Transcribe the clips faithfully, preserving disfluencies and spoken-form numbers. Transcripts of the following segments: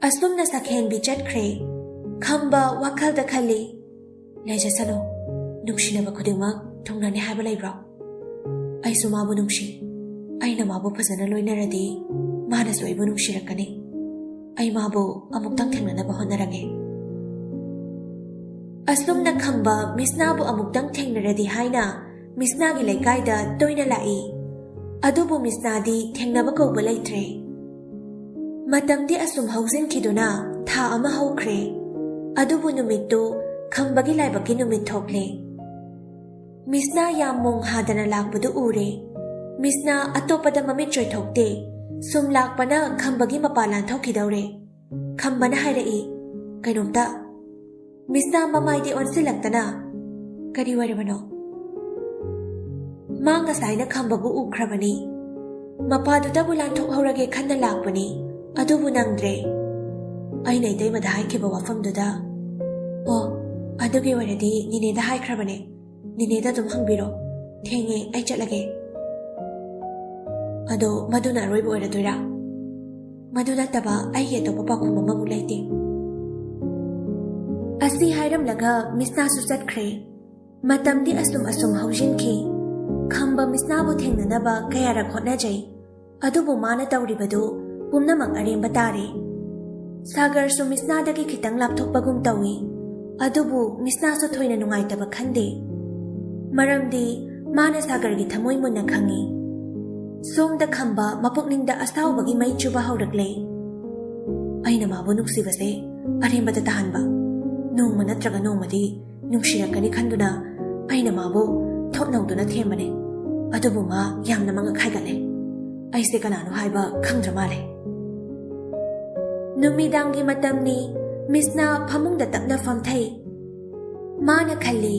ꯑꯁꯨꯝꯅ ꯁꯛꯍꯦꯟꯕꯤ ꯆꯠꯈ꯭ꯔꯦ꯫ ꯈꯝꯕ ꯋꯥꯈꯜꯗ ꯈꯜꯂꯤ, "ꯂꯩꯖꯁꯅꯨ, ꯅꯨꯡꯁꯤꯅꯕ ꯈꯨꯗꯤꯡꯃꯛ ꯊꯨꯡꯅꯅꯤ ꯍꯥꯏꯕ ꯂꯩꯕ꯭ꯔꯣ? ꯑꯩꯁꯨ ꯃꯥꯕꯨ ꯅꯨꯡꯁꯤ꯫ ꯑꯩꯅ ꯃꯥꯕꯨ ꯐꯖꯅ ꯂꯣꯏꯅꯔꯗꯤ ꯃꯥꯅꯁꯨ ꯑꯩꯕꯨ ꯅꯨꯡꯁꯤꯔꯛꯀꯅꯤ꯫ ꯑꯩ ꯃꯥꯕꯨ ꯑꯃꯨꯛꯇꯪ ꯊꯦꯡꯅꯅꯕ ꯍꯣꯠꯅꯔꯒꯦ꯫" ꯑꯁꯨꯝꯅ ꯈꯝꯕ ꯃꯤꯁꯅꯥꯕꯨ ꯑꯃꯨꯛꯇꯪ ꯊꯦꯡꯅꯔꯗꯤ ꯍꯥꯏꯅ ꯃꯤꯁꯅꯥꯒꯤ ꯂꯩꯀꯥꯏꯗ ꯇꯣꯏꯅ ꯂꯥꯛꯏ꯫ ꯑꯗꯨꯕꯨ ꯃꯤꯁꯅꯥꯗꯤ ꯊꯦꯡꯅꯕ ꯀꯧꯕ ꯂꯩꯇ꯭ꯔꯦ꯫ ꯃꯇꯝꯗꯤ ꯑꯁꯨꯝ ꯍꯧꯖꯤꯟꯈꯤꯗꯨꯅ ꯊꯥ ꯑꯃ ꯍꯧꯈ꯭ꯔꯦ꯫ ꯑꯗꯨꯕꯨ ꯅꯨꯃꯤꯠꯇꯨ ꯈꯝꯕꯒꯤ ꯂꯥꯏꯕꯛꯀꯤ ꯅꯨꯃꯤꯠ ꯊꯣꯛꯂꯦ꯫ ꯃꯤꯁꯅꯥ ꯌꯥꯝ ꯃꯣꯡ ꯍꯥꯗꯅ ꯂꯥꯛꯄꯗꯨ ꯎꯔꯦ꯫ ꯃꯤꯁꯅꯥ ꯑꯇꯣꯞꯄꯗ ꯃꯃꯤꯠ ꯆꯣꯏꯊꯣꯛꯇꯦ꯫ ꯁꯨꯝ ꯂꯥꯛꯄꯅ ꯈꯝꯕꯒꯤ ꯃꯄꯥ ꯂꯥꯟꯊꯣꯛꯈꯤꯗꯧꯔꯦ꯫ ꯈꯝꯕꯅ ꯍꯥꯏꯔꯛꯏ, "ꯀꯩꯅꯣꯝꯇ꯫" ꯃꯤꯁꯅꯥ ꯃꯃꯥꯏꯗꯤ ꯑꯣꯟꯁꯤꯜꯂꯛꯇꯅ, "ꯀꯔꯤ ꯑꯣꯏꯔꯕꯅꯣ?" "ꯃꯥ ꯉꯁꯥꯏꯅ ꯈꯝꯕꯕꯨ ꯎꯈ꯭ꯔꯕꯅꯤ꯫ ꯃꯄꯥꯗꯨꯗꯕꯨ ꯂꯥꯟꯊꯣꯛꯍꯧꯔꯒꯦ ꯈꯟꯅ ꯂꯥꯛꯄꯅꯤ, ꯑꯗꯨꯕꯨ ꯅꯪꯗ꯭ꯔꯦ꯫" ꯑꯩꯅ ꯏꯇꯩꯃꯗ ꯍꯥꯏꯈꯤꯕ ꯋꯥꯐꯝꯗꯨꯗ, "ꯑꯣ, ꯑꯗꯨꯒꯤ ꯑꯣꯏꯔꯗꯤ ꯅꯤꯅꯦꯗ ꯍꯥꯏꯈ꯭ꯔꯕꯅꯦ꯫ ꯅꯤꯅꯦꯗ ꯑꯗꯨꯝ ꯍꯪꯕꯤꯔꯣ꯫ ꯊꯦꯡꯉꯦ, ꯑꯩ ꯆꯠꯂꯒꯦ꯫" "ꯑꯗꯣ ꯃꯗꯨꯅ ꯑꯔꯣꯏꯕ ꯑꯣꯏꯔꯗꯣꯏꯔꯥ?" "ꯃꯗꯨ ꯅꯠꯇꯕ ꯑꯩꯒꯤ ꯑꯇꯣꯞꯄ ꯄꯥꯎꯈꯨꯝ ꯑꯃꯃꯨꯛ ꯂꯩꯇꯦ꯫" ꯑꯁꯤ ꯍꯥꯏꯔꯝꯂꯒ ꯃꯤꯁꯅꯥꯁꯨ ꯆꯠꯈ꯭ꯔꯦ꯫ ꯃꯇꯝꯗꯤ ꯑꯁꯨꯝ ꯑꯁꯨꯝ ꯍꯧꯖꯤꯟꯈꯤ꯫ ꯈꯝꯕ ꯃꯤꯁꯅꯥꯕꯨ ꯊꯦꯡꯅꯅꯕ ꯀꯌꯥꯔꯛ ꯍꯣꯠꯅꯖꯩ, ꯑꯗꯨꯕꯨ ꯃꯥꯅ ꯇꯧꯔꯤꯕꯗꯨ ꯄꯨꯝꯅꯃꯛ ꯑꯔꯦꯝꯕ ꯇꯥꯔꯦ꯫ ꯁꯥꯒꯔꯁꯨ ꯃꯤꯁꯅꯥꯗꯒꯤ ꯈꯤꯇꯪ ꯂꯥꯞꯊꯣꯛꯄꯒꯨꯝ ꯇꯧꯏ, ꯑꯗꯨꯕꯨ ꯃꯤꯁꯅꯥꯁꯨ ꯊꯣꯏꯅ ꯅꯨꯡꯉꯥꯏꯇꯕ ꯈꯟꯗꯦ꯫ ꯃꯔꯝꯗꯤ ꯃꯥꯅ ꯁꯥꯒꯔꯒꯤ ꯊꯃꯣꯏ ꯃꯨꯟꯅ ꯈꯪꯏ꯫ ꯁꯣꯝꯗ ꯈꯝꯕ ꯃꯄꯨꯛꯅꯤꯡꯗ ꯑꯁꯥꯎꯕꯒꯤ ꯃꯩ ꯆꯨꯕ ꯍꯧꯔꯛꯂꯦ꯫ ꯑꯩꯅ ꯃꯥꯕꯨ ꯅꯨꯡꯁꯤꯕꯁꯦ ꯑꯔꯦꯝꯕꯗ ꯇꯥꯍꯟꯕ꯫ ꯅꯣꯡꯃ ꯅꯠꯇ꯭ꯔꯒ ꯅꯣꯡꯃꯗꯤ ꯅꯨꯡꯁꯤꯔꯛꯀꯅꯤ ꯈꯟꯗꯨꯅ ꯑꯩꯅ ꯃꯥꯕꯨ ꯊꯣꯠꯅꯧꯗꯨꯅ ꯊꯦꯝꯕꯅꯦ꯫ ꯑꯗꯨꯕꯨ ꯃꯥ ꯌꯥꯝꯅ ꯃꯉꯛ ꯍꯥꯏꯒꯠꯂꯦ꯫ ꯑꯩꯁꯦ ꯀꯅꯥꯅꯣ ꯍꯥꯏꯕ ꯈꯪꯗ꯭ꯔ ꯃꯥꯜꯂꯦ꯫ ꯅꯨꯃꯤꯗꯥꯡꯒꯤ ꯃꯇꯝꯅꯤ꯫ ꯃꯤꯁꯅꯥ ꯐꯃꯨꯡꯗ ꯇꯞꯅ ꯐꯝꯊꯩ꯫ ꯃꯥꯅ ꯈꯜꯂꯤ,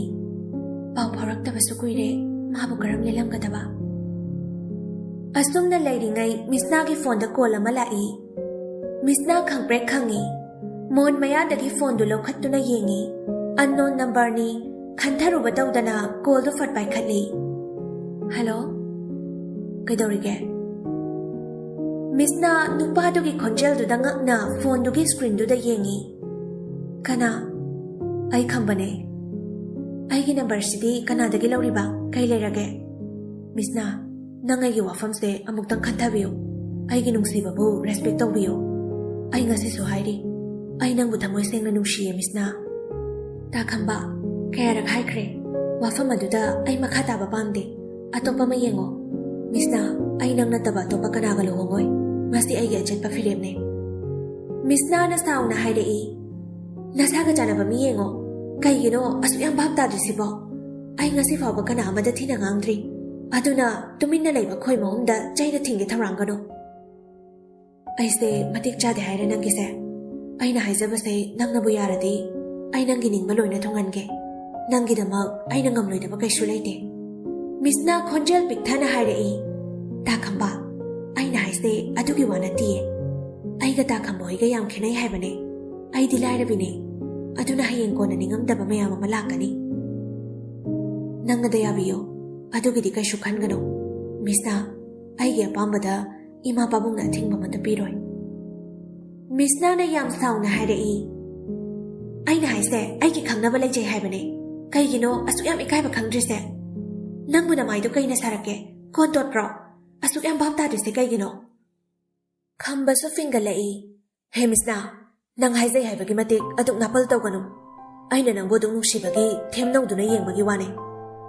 "ꯄꯥꯎ ꯐꯥꯎꯔꯛꯇꯕꯁꯨ ꯀꯨꯏꯔꯦ, ꯃꯥꯕꯨ ꯀꯔꯝ ꯂꯦꯜꯂꯝꯒꯗꯕ?" ꯑꯁꯨꯝꯅ ꯂꯩꯔꯤꯉꯩ ꯃꯤꯁꯅꯥꯒꯤ ꯐꯣꯟꯗ ꯀꯣꯜ ꯑꯃ ꯂꯥꯛꯏ꯫ ꯃꯤꯁꯅꯥ ꯈꯪꯄ꯭ꯔꯦꯛ ꯈꯪꯉꯤ꯫ ꯃꯣꯟ ꯃꯌꯥꯗꯒꯤ ꯐꯣꯟꯗꯨ ꯂꯧꯈꯠꯇꯨꯅ ꯌꯦꯡꯉꯤ꯫ ꯑꯟꯅꯣꯟ ꯅꯝꯕꯔꯅꯤ꯫ ꯈꯟꯊꯔꯨꯕ ꯇꯧꯗꯅ ꯀꯣꯜꯗꯨ ꯐꯠ ꯄꯥꯏꯈꯠꯂꯤ꯫ ꯍꯦꯜꯂꯣ, ꯀꯩꯗꯧꯔꯤꯒꯦ? ꯃꯤꯁꯅ ꯅꯨꯄꯥꯗꯨꯒꯤ ꯈꯣꯟꯖꯦꯜꯗꯨꯗ ꯉꯛꯅ ꯐꯣꯟꯗꯨꯒꯤ ꯁ꯭ꯀ꯭ꯔꯤꯟꯗꯨꯗ ꯌꯦꯡꯉꯤ꯫ "ꯀꯅꯥ? ꯑꯩ ꯈꯝꯕꯅꯦ꯫ ꯑꯩꯒꯤ ꯅꯝꯕꯔꯁꯤꯗꯤ ꯀꯅꯥꯗꯒꯤ ꯂꯧꯔꯤꯕ? ꯀꯩ ꯂꯩꯔꯒꯦ?" "ꯃꯤꯁꯅ, ꯅꯪ ꯑꯩꯒꯤ ꯋꯥꯐꯝꯁꯦ ꯑꯃꯨꯛꯇꯪ ꯈꯟꯊꯕꯤꯌꯨ꯫ ꯑꯩꯒꯤ ꯅꯨꯡꯁꯤꯕꯕꯨ ꯔꯦꯁꯄꯦꯛ ꯇꯧꯕꯤꯌꯨ꯫ ꯑꯩ ꯉꯁꯤꯁꯨ ꯍꯥꯏꯔꯤ, ꯑꯩ ꯅꯪꯕꯨ ꯊꯃꯣꯏ ꯁꯦꯡꯅ ꯅꯨꯡꯁꯤꯌꯦ, ꯃꯤꯁꯅ꯫" "ꯇꯥ ꯈꯝꯕ, ꯀꯌꯥꯔꯛ ꯍꯥꯏꯈ꯭ꯔꯦ, ꯋꯥꯐꯝ ꯑꯗꯨꯗ ꯑꯩ ꯃꯈꯥ ꯇꯥꯕ ꯄꯥꯝꯗꯦ꯫ ꯑꯇꯣꯞꯄ ꯑꯃ ꯌꯦꯡꯉꯣ꯫ ꯃꯤꯁꯅ, ꯑꯩ ꯅꯪ ꯅꯠꯇꯕ ꯑꯇꯣꯞꯄ ꯀꯅꯥꯒ ꯂꯨꯍꯣꯡꯉꯣꯏ꯫ ꯃꯁꯤ ꯑꯩꯒꯤ ꯑꯆꯦꯠꯄ ꯐꯤꯔꯦꯞꯅꯦ꯫" ꯃꯤꯁꯅꯥꯅ ꯁꯥꯎꯅ ꯍꯥꯏꯔꯛꯏ, "ꯅꯁꯥꯒ ꯆꯥꯟꯅꯕ ꯃꯤ ꯌꯦꯡꯉꯣ꯫ ꯀꯩꯒꯤꯅꯣ ꯑꯁꯨꯛ ꯌꯥꯝ ꯚꯥꯞ ꯇꯥꯗ꯭ꯔꯤꯁꯤꯕꯣ? ꯑꯩ ꯉꯁꯤ ꯐꯥꯎꯕ ꯀꯅꯥ ꯑꯃꯗ ꯊꯤꯅ ꯉꯥꯡꯗ꯭ꯔꯤ꯫ ꯑꯗꯨꯅ ꯇꯨꯃꯤꯟꯅ ꯂꯩꯕ ꯈꯣꯏ ꯃꯍꯨꯝꯗ ꯆꯩꯅ ꯊꯤꯡꯒꯦ ꯊꯧꯔꯥꯡꯒꯅꯨ꯫" "ꯑꯩꯁꯦ ꯃꯇꯤꯛ ꯆꯥꯗꯦ ꯍꯥꯏꯔꯦ ꯅꯪꯒꯤꯁꯦ꯫ ꯑꯩꯅ ꯍꯥꯏꯖꯕꯁꯦ ꯅꯪꯅꯕꯨ ꯌꯥꯔꯗꯤ ꯑꯩ ꯅꯪꯒꯤ ꯅꯤꯡꯕ ꯂꯣꯏꯅ ꯊꯨꯡꯍꯟꯒꯦ꯫ ꯅꯪꯒꯤꯗꯃꯛ ꯑꯩꯅ ꯉꯝꯂꯣꯏꯗꯕ ꯀꯩꯁꯨ ꯂꯩꯇꯦ꯫" ꯃꯤꯁꯅ ꯈꯣꯟꯖꯦꯜ ꯄꯤꯛꯊꯅ ꯍꯥꯏꯔꯛꯏ, "ꯇꯥ ꯈꯝꯕ, ꯑꯩꯅ ꯍꯥꯏꯁꯦ ꯑꯗꯨꯒꯤ ꯋꯥ ꯅꯠꯇꯤꯌꯦ꯫ ꯑꯩꯒ ꯇꯥ ꯈꯝꯕ ꯍꯣꯏꯒ ꯌꯥꯝ ꯈꯦꯠꯅꯩ ꯍꯥꯏꯕꯅꯦ꯫ ꯑꯩꯗꯤ ꯂꯥꯏꯔꯕꯤꯅꯦ꯫ ꯑꯗꯨꯅ ꯍꯌꯦꯡ ꯀꯣꯟꯅ ꯅꯤꯡꯉꯝꯗꯕ ꯃꯌꯥꯝ ꯑꯃ ꯂꯥꯛꯀꯅꯤ꯫ ꯅꯪꯅꯗ ꯌꯥꯕꯤꯌꯣ, ꯑꯗꯨꯒꯤꯗꯤ ꯀꯩꯁꯨ ꯈꯟꯒꯅꯨ꯫ ꯃꯤꯁꯅ, ꯑꯩꯒꯤ ꯑꯄꯥꯝꯕꯗ ꯏꯃꯥ ꯄꯥꯕꯨꯡꯅ ꯑꯊꯤꯡꯕ ꯑꯃꯠꯇ ꯄꯤꯔꯣꯏ꯫" ꯃꯤꯁꯅꯥꯅ ꯌꯥꯝ ꯁꯥꯎꯅ ꯍꯥꯏꯔꯛꯏ, "ꯑꯩꯅ ꯍꯥꯏꯁꯦ ꯑꯩꯒꯤ ꯈꯪꯅꯕ ꯂꯩꯖꯩ ꯍꯥꯏꯕꯅꯦ꯫ ꯀꯩꯒꯤꯅꯣ ꯑꯁꯨꯛ ꯌꯥꯝ ꯏꯀꯥꯏꯕ ꯈꯪꯗ꯭ꯔꯤꯁꯦ? ꯅꯪꯕꯨ ꯅꯃꯥꯏꯗꯣ ꯀꯩꯅ ꯁꯥꯔꯛꯀꯦ? ꯀꯣꯟ ꯇꯣꯠꯄ꯭ꯔꯣ? ꯑꯁꯨꯛ ꯌꯥꯝ ꯚꯥꯞ ꯇꯥꯗ꯭ꯔꯤꯁꯦ ꯀꯩꯒꯤꯅꯣ?" ꯈꯝꯕꯁꯨ ꯐꯤꯡꯒꯠꯂꯛꯏ, "ꯍꯦ ꯃꯤꯁꯅꯥ, ꯅꯪ ꯍꯥꯏꯖꯩ ꯍꯥꯏꯕꯒꯤ ꯃꯇꯤꯛ ꯑꯗꯨꯛ ꯅꯥꯄꯜ ꯇꯧꯒꯅꯨ꯫ ꯑꯩꯅ ꯅꯪꯕꯨ ꯑꯗꯨꯛ ꯅꯨꯡꯁꯤꯕꯒꯤ ꯊꯦꯝꯅꯧꯗꯨꯅ ꯌꯦꯡꯕꯒꯤ ꯋꯥꯅꯦ꯫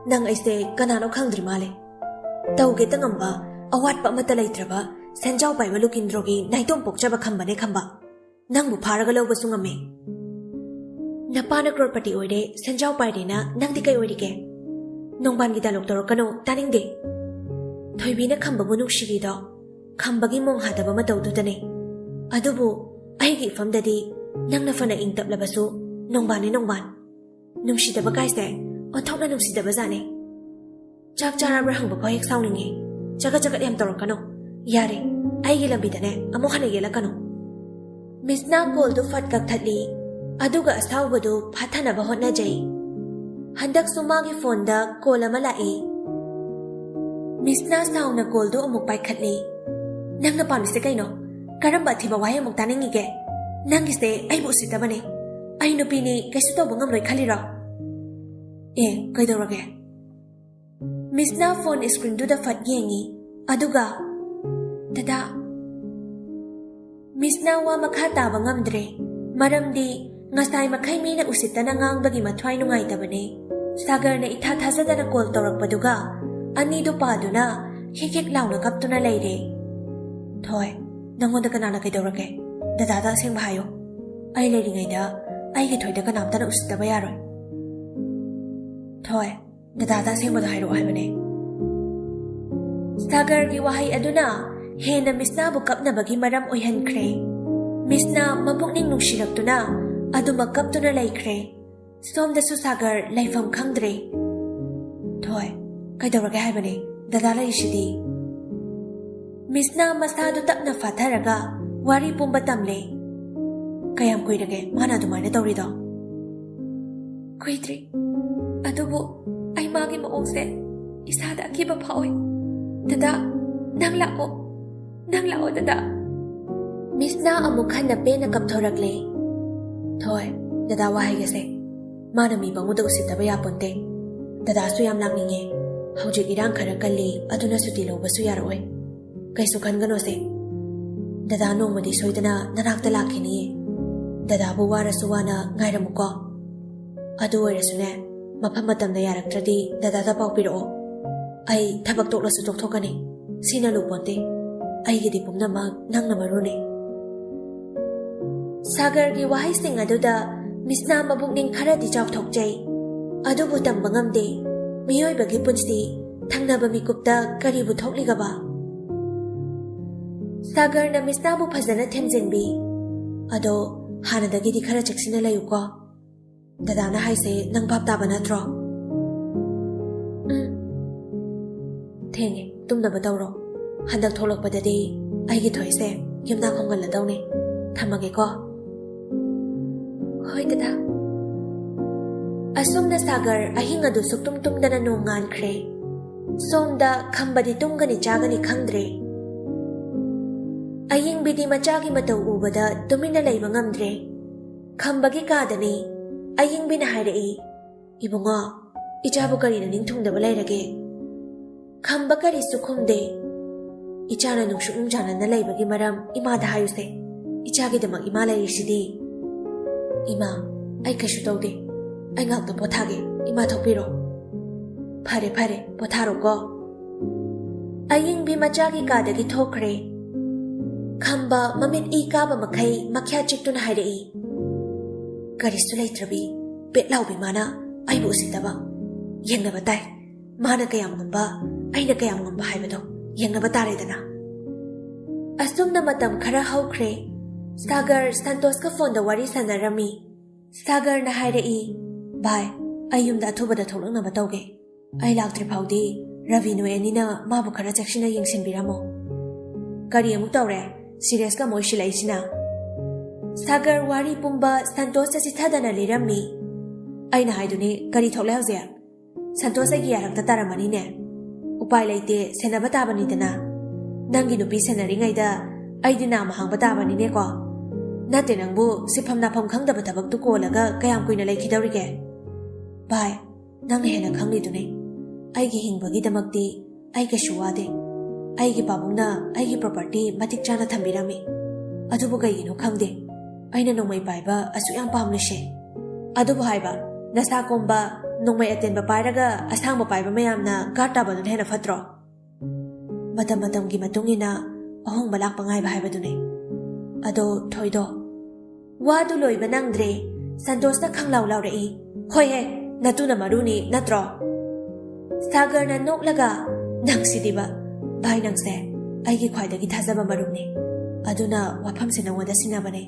ꯅꯪ ꯑꯩꯁꯦ ꯀꯅꯥꯅꯣ ꯈꯪꯗ꯭ꯔꯤ ꯃꯥꯜꯂꯦ꯫ ꯇꯧꯒꯦꯇ ꯉꯝꯕ, ꯑꯋꯥꯠꯄ ꯑꯃꯠꯇ ꯂꯩꯇ꯭ꯔꯕ ꯁꯦꯟꯖꯥꯎ ꯄꯥꯏꯕ ꯂꯨꯀꯤꯟꯗ꯭ꯔꯣꯒꯤ ꯅꯥꯏꯇꯣꯝ ꯄꯣꯛꯆꯕ ꯈꯝꯕꯅꯦ ꯈꯝꯕ꯫ ꯅꯪꯕꯨ ꯐꯥꯔꯒ ꯂꯧꯕꯁꯨ ꯉꯝꯃꯦ꯫ ꯅꯄꯥꯅ ꯀ꯭ꯔꯣꯔꯄꯇꯤ ꯑꯣꯏꯔꯦ, ꯁꯦꯟꯖꯥꯎ ꯄꯥꯏꯔꯦꯅ ꯅꯪꯗꯤ ꯀꯩ ꯑꯣꯏꯔꯤꯒꯦ? ꯅꯣꯡꯕꯥꯟꯒꯤ ꯗꯥꯏꯂꯣꯛ ꯇꯧꯔꯛꯀꯅꯣ, ꯇꯥꯅꯤꯡꯗꯦ꯫" ꯊꯣꯏꯕꯤꯅ ꯈꯝꯕꯕꯨ ꯅꯨꯡꯁꯤꯔꯤꯗꯣ ꯈꯝꯕꯒꯤ ꯃꯣꯡ ꯍꯥꯗꯕ ꯃꯇꯧꯗꯨꯗꯅꯦ꯫ ꯑꯗꯨꯕꯨ ꯑꯩꯒꯤ ꯏꯐꯝꯗꯗꯤ ꯅꯪꯅ ꯐꯅ ꯏꯪ ꯇꯞꯂꯕꯁꯨ ꯅꯣꯡꯕꯥꯟꯅꯤ ꯅꯣꯡꯕꯥꯟ꯫ ꯅꯨꯡꯁꯤꯗꯕ ꯀꯥꯏꯁꯦ ꯑꯣꯟꯊꯣꯛꯅ ꯅꯨꯡꯁꯤꯗꯕ ꯖꯥꯠꯅꯦ꯫ ꯆꯥꯛ ꯆꯥꯔꯕ꯭ꯔꯥ ꯍꯪꯕ ꯐꯥꯎ ꯍꯦꯛ ꯁꯥꯎꯅꯤꯡꯉꯦ꯫ ꯆꯒꯠ ꯆꯒꯠ ꯌꯥꯝ ꯇꯧꯔꯛꯀꯅꯣ꯫ ꯌꯥꯔꯦ, ꯑꯩꯒꯤ ꯂꯝꯕꯤꯗꯅꯦ ꯑꯃꯨꯛ ꯍꯟꯅ ꯌꯦꯜꯂꯛꯀꯅꯨ꯫ ꯃꯤꯁꯅ ꯀꯣꯜꯗꯨ ꯐꯠ ꯀꯛꯊꯠꯂꯤ, ꯑꯗꯨꯒ ꯑꯁꯥꯎꯕꯗꯨ ꯐꯥꯊꯅꯕ ꯍꯣꯠꯅꯖꯩ꯫ ꯍꯟꯗꯛꯁꯨ ꯃꯥꯒꯤ ꯐꯣꯟꯗ ꯀꯣꯜ ꯑꯃ ꯂꯥꯛꯏ꯫ ꯃꯤꯁꯅꯥ ꯁꯥꯎꯅ ꯀꯣꯜꯗꯨ ꯑꯃꯨꯛ ꯄꯥꯏꯈꯠꯂꯤ꯫ "ꯅꯪꯅ ꯄꯥꯝꯃꯤꯁꯦ ꯀꯩꯅꯣ? ꯀꯔꯝꯕ ꯑꯊꯤꯕ ꯋꯥꯍꯩ ꯑꯃꯨꯛ ꯇꯥꯅꯤꯡꯉꯤꯒꯦ? ꯅꯪꯒꯤꯁꯦ ꯑꯩꯕꯨ ꯎꯁꯤꯠꯇꯕꯅꯦ꯫ ꯑꯩ ꯅꯨꯄꯤꯅꯤ, ꯀꯩꯁꯨ ꯇꯧꯕ ꯉꯝꯂꯣꯏ ꯈꯜꯂꯤꯔꯣ?" "ꯑꯦ, ꯀꯩꯗꯧꯔꯒꯦ?" ꯃꯤꯁꯅꯥ ꯐꯣꯟ ꯁ꯭ꯀ꯭ꯔꯤꯟꯗꯨꯗ ꯐꯠ ꯌꯦꯡꯉꯤ, ꯑꯗꯨꯒ, "ꯗꯗꯥ!" ꯃꯤꯁꯅꯥ ꯋꯥ ꯃꯈꯥ ꯇꯥꯕ ꯉꯝꯗ꯭ꯔꯦ, ꯃꯔꯝꯗꯤ ꯉꯁꯥꯏ ꯃꯈꯩ ꯃꯤꯅ ꯎꯁꯤꯠꯇꯅ ꯉꯥꯡꯕꯒꯤ ꯃꯊ꯭ꯋꯥꯏ ꯅꯨꯡꯉꯥꯏꯇꯕꯅꯦ꯫ ꯁꯥꯒꯔꯅ ꯏꯊꯥ ꯊꯥꯖꯗꯅ ꯀꯣꯜ ꯇꯧꯔꯛꯄꯗꯨꯒ ꯑꯅꯤꯗꯨ ꯄꯥꯗꯨꯅ ꯍꯤꯛ ꯍꯤꯛ ꯂꯥꯎꯅ ꯀꯞꯇꯨꯅ ꯂꯩꯔꯦ꯫ "ꯊꯣꯏ, ꯅꯪꯉꯣꯟꯗ ꯀꯅꯥꯅ ꯀꯩꯗꯧꯔꯒꯦ? ꯗꯗꯥꯗ ꯑꯁꯦꯡꯕ ꯍꯥꯏꯌꯣ꯫ ꯑꯩ ꯂꯩꯔꯤꯉꯩꯗ ꯑꯩꯒꯤ ꯊꯣꯏꯗ ꯀꯅꯥꯝꯇꯅ ꯎꯁꯤꯠꯇꯕ ꯌꯥꯔꯣꯏ꯫ ꯊꯣꯏ, ꯗꯗꯥꯗ ꯑꯁꯦꯡꯕꯗꯣ ꯍꯥꯏꯔꯛꯑꯣ ꯍꯥꯏꯕꯅꯦ꯫" ꯁꯥꯒꯔꯒꯤ ꯋꯥꯍꯩ ꯑꯗꯨꯅ ꯍꯦꯟꯅ ꯃꯤꯁꯅꯥꯕꯨ ꯀꯞꯅꯕꯒꯤ ꯃꯔꯝ ꯑꯣꯏꯍꯟꯈ꯭ꯔꯦ꯫ ꯃꯤꯁꯅꯥ ꯃꯄꯨꯛꯅꯤꯡ ꯅꯨꯡꯁꯤꯔꯛꯇꯨꯅ ꯑꯗꯨꯃꯛ ꯀꯞꯇꯨꯅ ꯂꯩꯈ꯭ꯔꯦ꯫ ꯁꯣꯝꯗꯁꯨ ꯁꯥꯒꯔ ꯂꯩꯐꯝ ꯈꯪꯗ꯭ꯔꯦ꯫ "ꯊꯣꯏ, ꯀꯩꯗꯧꯔꯒꯦ ꯍꯥꯏꯕꯅꯦ? ꯗꯗꯥ ꯂꯩꯔꯤꯁꯤꯗꯤ꯫" ꯃꯤꯁꯅꯥ ꯃꯁꯥꯗꯨ ꯇꯞꯅ ꯐꯥꯊꯔꯒ ꯋꯥꯔꯤ ꯄꯨꯝꯕ ꯇꯝꯂꯦ꯫ "ꯀꯌꯥꯝ ꯀꯨꯏꯔꯒꯦ ꯃꯥꯅ ꯑꯗꯨꯃꯥꯏꯅ ꯇꯧꯔꯤꯗꯣ?" "ꯀꯨꯏꯗ꯭ꯔꯤ꯫ ꯑꯗꯨꯕꯨ ꯑꯩ ꯃꯥꯒꯤ ꯃꯑꯣꯡꯁꯦ ꯏꯁꯥꯗ ꯑꯀꯤꯕ ꯐꯥꯎꯏ꯫ ꯗꯗꯥ, ꯅꯪ ꯂꯥꯛꯑꯣ꯫ ꯅꯪ ꯂꯥꯛꯑꯣ, ꯗꯗꯥ꯫" ꯃꯤꯁꯅꯥ ꯑꯃꯨꯛ ꯍꯟꯅ ꯄꯦꯟꯅ ꯀꯞꯊꯣꯔꯛꯂꯦ꯫ "ꯊꯣꯏ, ꯗꯗꯥ ꯋꯥ ꯍꯥꯏꯒꯦꯁꯦ꯫ ꯃꯥꯅ ꯃꯤ ꯄꯪꯉꯨꯗ ꯎꯁꯤꯠꯇꯕ ꯌꯥꯄꯣꯟꯇꯦ꯫ ꯗꯗꯥꯁꯨ ꯌꯥꯝ ꯂꯥꯛꯅꯤꯡꯉꯦ꯫ ꯍꯧꯖꯤꯛ ꯏꯔꯥꯡ ꯈꯔ ꯀꯜꯂꯤ, ꯑꯗꯨꯅ ꯁꯨꯇꯤ ꯂꯧꯕꯁꯨ ꯌꯥꯔꯛꯑꯣꯏ꯫ ꯀꯩꯁꯨ ꯈꯟꯒꯅꯣꯁꯦ꯫ ꯗꯗꯥ ꯅꯣꯡꯃꯗꯤ ꯁꯣꯏꯗꯅ ꯅꯅꯥꯛꯇ ꯂꯥꯛꯈꯤꯅꯤꯌꯦ꯫ ꯗꯗꯥꯕꯨ ꯋꯥꯔꯁꯨ ꯋꯥꯅ ꯉꯥꯏꯔꯝꯃꯨꯀꯣ꯫ ꯑꯗꯨ ꯑꯣꯏꯔꯁꯨꯅꯦ, ꯃꯐꯝ ꯃꯇꯝꯅ ꯌꯥꯔꯛꯇ꯭ꯔꯗꯤ ꯗꯗꯥꯗ ꯄꯥꯎ ꯄꯤꯔꯛꯑꯣ꯫ ꯑꯩ ꯊꯕꯛ ꯇꯣꯛꯂꯁꯨ ꯇꯣꯛꯊꯣꯛꯀꯅꯤ꯫ ꯁꯤꯅ ꯂꯨꯄꯣꯟꯇꯦ꯫ ꯑꯩꯒꯤꯗꯤ ꯄꯨꯝꯅꯃꯛ ꯅꯪꯅ ꯃꯔꯨꯅꯤ꯫" ꯁꯥꯒꯔꯒꯤ ꯋꯥꯍꯩꯁꯤꯡ ꯑꯗꯨꯗ ꯃꯤꯁꯅꯥ ꯃꯕꯨꯛꯅꯤꯡ ꯈꯔꯗꯤ ꯆꯥꯎꯊꯣꯛꯆꯩ꯫ ꯑꯗꯨꯕꯨ ꯇꯝꯕ ꯉꯝꯗꯦ꯫ ꯃꯤꯑꯣꯏꯕꯒꯤ ꯄꯨꯟꯁꯤ ꯊꯪꯅꯕ ꯃꯤꯀꯨꯞꯇ ꯀꯔꯤꯕꯨ ꯊꯣꯛꯂꯤꯒꯕ? ꯁꯥꯒꯔꯅ ꯃꯤꯁꯅꯥꯕꯨ ꯐꯖꯅ ꯊꯦꯝꯖꯤꯟꯕꯤ꯫ "ꯑꯗꯣ ꯍꯥꯟꯅꯗꯒꯤꯗꯤ ꯈꯔ ꯆꯦꯛꯁꯤꯟꯅ ꯂꯩꯌꯨꯀꯣ꯫ ꯗꯗꯥꯅ ꯍꯥꯏꯁꯦ ꯅꯪ ꯚꯥꯞ ꯇꯥꯕ ꯅꯠꯇ꯭ꯔꯣ?" "ꯎꯝ꯫ ꯊꯦꯡꯉꯦ, ꯇꯨꯝꯅꯕ ꯇꯧꯔꯣ꯫ ꯍꯟꯗꯛ ꯊꯣꯛꯂꯛꯄꯗꯗꯤ ꯑꯩꯒꯤ ꯊꯣꯏꯁꯦ ꯌꯨꯝꯅꯥꯛ ꯍꯣꯡꯒꯜꯂꯗꯧꯅꯦ꯫ ꯊꯝꯃꯒꯦꯀꯣ꯫" "ꯍꯣꯏ, ꯗꯗꯥ꯫" ꯑꯁꯨꯝꯅ ꯁꯥꯒꯔ ꯑꯍꯤꯡ ꯑꯗꯨ ꯁꯨꯛꯇꯨꯝ ꯇꯨꯝꯗꯅ ꯅꯣꯡꯉꯥꯟꯈ꯭ꯔꯦ꯫ ꯁꯣꯝꯗ ꯈꯝꯕꯗꯤ ꯇꯨꯝꯒꯅꯤ ꯆꯥꯒꯅꯤ ꯈꯪꯗ꯭ꯔꯦ꯫ ꯑꯌꯤꯡꯕꯤꯗꯤ ꯃꯆꯥꯒꯤ ꯃꯇꯧ ꯎꯕꯗ ꯇꯨꯃꯤꯟꯅ ꯂꯩꯕ ꯉꯝꯗ꯭ꯔꯦ꯫ ꯈꯝꯕꯒꯤ ꯀꯥꯗꯅꯤ꯫ ꯑꯌꯤꯡꯕꯤꯅ ꯍꯥꯏꯔꯛꯏ, "ꯏꯕꯨꯡꯉꯣ, ꯏꯆꯥꯕꯨ ꯀꯔꯤꯅ ꯅꯤꯡꯊꯨꯡꯗꯕ ꯂꯩꯔꯒꯦ?" ꯈꯝꯕ ꯀꯔꯤꯁꯨ ꯈꯨꯝꯗꯦ꯫ "ꯏꯆꯥꯅ ꯅꯨꯡꯁꯨꯛ ꯅꯨꯡꯖꯥꯅꯅ ꯂꯩꯕꯒꯤ ꯃꯔꯝ ꯏꯃꯥꯗ ꯍꯥꯏꯌꯨꯁꯦ꯫ ꯏꯆꯥꯒꯤꯗꯃꯛ ꯏꯃꯥ ꯂꯩꯔꯤꯁꯤꯗꯤ꯫" "ꯏꯃꯥ, ꯑꯩ ꯀꯩꯁꯨ ꯇꯧꯗꯦ꯫ ꯑꯩ ꯉꯥꯛꯇ ꯄꯣꯊꯥꯒꯦ꯫ ꯏꯃꯥ ꯊꯣꯛꯄꯤꯔꯣ꯫" "ꯐꯔꯦ, ꯐꯔꯦ, ꯄꯣꯊꯥꯔꯣꯀꯣ꯫" ꯑꯌꯤꯡꯕꯤ ꯃꯆꯥꯒꯤ ꯀꯥꯗꯒꯤ ꯊꯣꯛꯈ꯭ꯔꯦ꯫ ꯈꯝꯕ ꯃꯃꯤꯠ ꯏ ꯀꯥꯕ ꯃꯈꯩ ꯃꯈ꯭ꯌꯥ ꯆꯤꯛꯇꯨꯅ ꯍꯥꯏꯔꯛꯏ, "ꯀꯔꯤꯁꯨ ꯂꯩꯇ꯭ꯔꯕꯤ, ꯄꯦꯠ ꯂꯥꯎꯕꯤ ꯃꯥꯅ ꯑꯩꯕꯨ ꯎꯁꯤꯠꯇꯕ꯫ ꯌꯦꯡꯅꯕ ꯇꯥꯏ꯫ ꯃꯥꯅ ꯀꯌꯥꯝ ꯉꯝꯕ, ꯑꯩꯅ ꯀꯌꯥꯝ ꯉꯝꯕ ꯍꯥꯏꯕꯗꯣ ꯌꯦꯡꯅꯕ ꯇꯥꯔꯦꯗꯅ꯫" ꯑꯁꯨꯝꯅ ꯃꯇꯝ ꯈꯔ ꯍꯧꯈ꯭ꯔꯦ꯫ ꯁꯥꯒꯔ ꯁꯟꯇꯣꯁꯀ ꯐꯣꯟꯗ ꯋꯥꯔꯤ ꯁꯥꯟꯅꯔꯝꯃꯤ꯫ ꯁꯥꯒꯔꯅ ꯍꯥꯏꯔꯛꯏ, "ꯚꯥꯏ, ꯑꯩ ꯌꯨꯝꯗ ꯑꯊꯨꯕꯗ ꯊꯣꯛꯂꯛꯅꯕ ꯇꯧꯒꯦ꯫ ꯑꯩ ꯂꯥꯛꯇ꯭ꯔꯤ ꯐꯥꯎꯗꯤ ꯔꯕꯤ ꯅꯣꯏ ꯑꯅꯤꯅ ꯃꯥꯕꯨ ꯈꯔ ꯆꯦꯛꯁꯤꯟꯅ ꯌꯦꯡꯁꯤꯟꯕꯤꯔꯝꯃꯣ꯫" "ꯀꯔꯤ ꯑꯃꯨꯛ ꯇꯧꯔꯦ? ꯁꯤꯔꯤꯌꯁꯀ ꯑꯃꯨꯛ ꯑꯣꯏꯁꯤꯜꯂꯛꯏꯁꯤꯅ?" ꯁꯥꯒꯔ ꯋꯥꯔꯤ ꯄꯨꯝꯕ ꯁꯟꯇꯣꯁꯇ ꯆꯤꯊꯗꯅ ꯂꯤꯔꯝꯃꯤ꯫ "ꯑꯩꯅ ꯍꯥꯏꯗꯨꯅꯤ, ꯀꯔꯤ ꯊꯣꯛꯂꯦ ꯍꯧꯖꯤꯛ? ꯁꯟꯇꯣꯁ ꯑꯩꯒꯤ ꯌꯥꯔꯛꯇ ꯇꯥꯔꯝꯃꯅꯤꯅꯦ꯫ ꯎꯄꯥꯏ ꯂꯩꯇꯦ, ꯁꯦꯟꯅꯕ ꯇꯥꯕꯅꯤꯗꯅ꯫ ꯅꯪꯒꯤ ꯅꯨꯄꯤ ꯁꯦꯟꯅꯔꯤꯉꯩꯗ ꯑꯩꯗꯤ ꯅꯥꯝꯃ ꯍꯥꯡꯕ ꯇꯥꯕꯅꯤꯅꯦꯀꯣ꯫ ꯅꯠꯇꯦ, ꯅꯪꯕꯨ ꯁꯤꯐꯝ ꯅꯥꯐꯝ ꯈꯪꯗꯕ ꯊꯕꯛꯇꯨ ꯀꯣꯜꯂꯒ ꯀꯌꯥꯝ ꯀꯨꯏꯅ ꯂꯩꯈꯤꯗꯧꯔꯤꯒꯦ? ꯚꯥꯏ, ꯅꯪꯅ ꯍꯦꯟꯅ ꯈꯪꯂꯤꯗꯨꯅꯤ꯫ ꯑꯩꯒꯤ ꯍꯤꯡꯕꯒꯤꯗꯃꯛꯇꯤ ꯑꯩ ꯀꯩꯁꯨ ꯋꯥꯗꯦ꯫ ꯑꯩꯒꯤ ꯄꯥꯕꯨꯡꯅ ꯑꯩꯒꯤ ꯄ꯭ꯔꯣꯄꯔꯇꯤ ꯃꯇꯤꯛ ꯆꯥꯅ ꯊꯝꯕꯤꯔꯝꯃꯤ꯫ ꯑꯗꯨꯕꯨ ꯀꯩꯒꯤꯅꯣ ꯈꯪꯗꯦ, ꯑꯩꯅ ꯅꯣꯡꯃꯩ ꯄꯥꯏꯕ ꯑꯁꯨꯛ ꯌꯥꯝ ꯄꯥꯝꯂꯤꯁꯦ꯫ ꯑꯗꯨꯕꯨ ꯍꯥꯏꯕ, ꯅꯁꯥ ꯀꯣꯝꯕ, ꯅꯣꯡꯃꯩ ꯑꯇꯦꯟꯕ ꯄꯥꯏꯔꯒ ꯑꯁꯥꯡꯕ ꯄꯥꯏꯕ ꯃꯌꯥꯝꯅ ꯒꯥꯔꯗ ꯇꯥꯕꯗꯨꯅ ꯍꯦꯟꯅ ꯐꯠꯇ꯭ꯔꯣ? ꯃꯇꯝ ꯃꯇꯝꯒꯤ ꯃꯇꯨꯡ ꯏꯟꯅ ꯑꯍꯣꯡꯕ ꯂꯥꯛꯄ ꯉꯥꯏꯕ ꯍꯥꯏꯕꯗꯨꯅꯤ꯫ ꯑꯗꯣ ꯊꯣꯏꯗꯣ꯫" ꯋꯥꯗꯨ ꯂꯣꯏꯕ ꯅꯪꯗ꯭ꯔꯦ꯫ ꯁꯟꯇꯣꯁꯅ ꯈꯪꯂꯥꯎ ꯂꯥꯎꯔꯛꯏ, "ꯍꯣꯏꯍꯦ, ꯅꯇꯨꯅ ꯃꯔꯨꯅꯤ ꯅꯠꯇ꯭ꯔꯣ?" ꯁꯥꯒꯔꯅ ꯅꯣꯛꯂꯒ, "ꯅꯪꯁꯤꯗꯤꯕ, ꯚꯥꯏ ꯅꯪꯁꯦ ꯑꯩꯒꯤ ꯈ꯭ꯋꯥꯏꯗꯒꯤ ꯊꯥꯖꯕ ꯃꯔꯨꯞꯅꯤ꯫ ꯑꯗꯨꯅ ꯋꯥꯐꯝꯁꯦ ꯅꯉꯣꯟꯗ ꯁꯤꯟꯅꯕꯅꯦ꯫